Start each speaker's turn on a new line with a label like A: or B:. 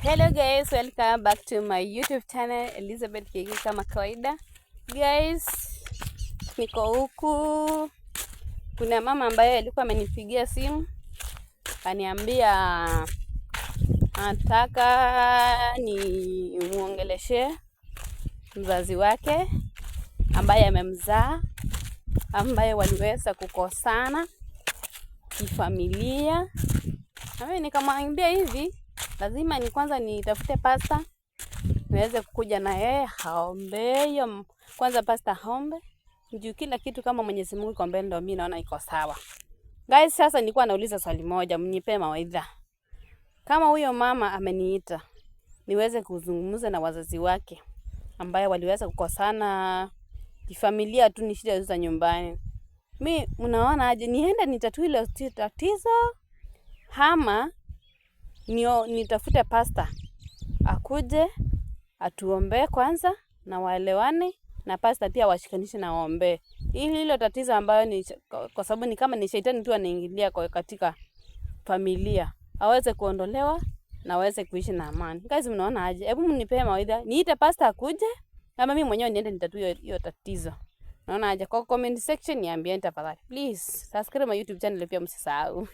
A: Hello guys, welcome back to my YouTube channel Elizabeth Kiki kama kawaida. Guys, niko huku. Kuna mama ambaye alikuwa amenipigia simu kaniambia anataka ni muongeleshe mzazi wake ambaye amemzaa, ambaye waliweza kukosana kifamilia. Na mimi nikamwambia hivi, lazima ni kwanza nitafute pasta niweze kukuja na yeye haombe hiyo kwanza, pasta haombe juu kila kitu kama Mwenyezi Mungu iko mbele, ndio mimi naona iko sawa. Guys, sasa nilikuwa nauliza swali moja, mnipe mawaidha. Kama huyo mama ameniita niweze kuzungumza na wazazi wake ambaye waliweza kukosana kifamilia tu, ni shida za nyumbani, mi mnaona aje? Niende nitatue ile tatizo ama nio nitafute pasta akuje atuombee kwanza na waelewane, na pasta pia washikanishe na waombee ili hilo tatizo ambayo ni kwa sababu ni kama ni shetani tu anaingilia kwa katika familia aweze kuondolewa na aweze kuishi na amani. Guys, mnaona aje? Hebu mnipee mawaidha, niite pasta akuje ama mimi mwenyewe niende nitatue hiyo tatizo. Naona aje? Kwa comment section niambieni tafadhali. Please subscribe my YouTube channel pia msisahau.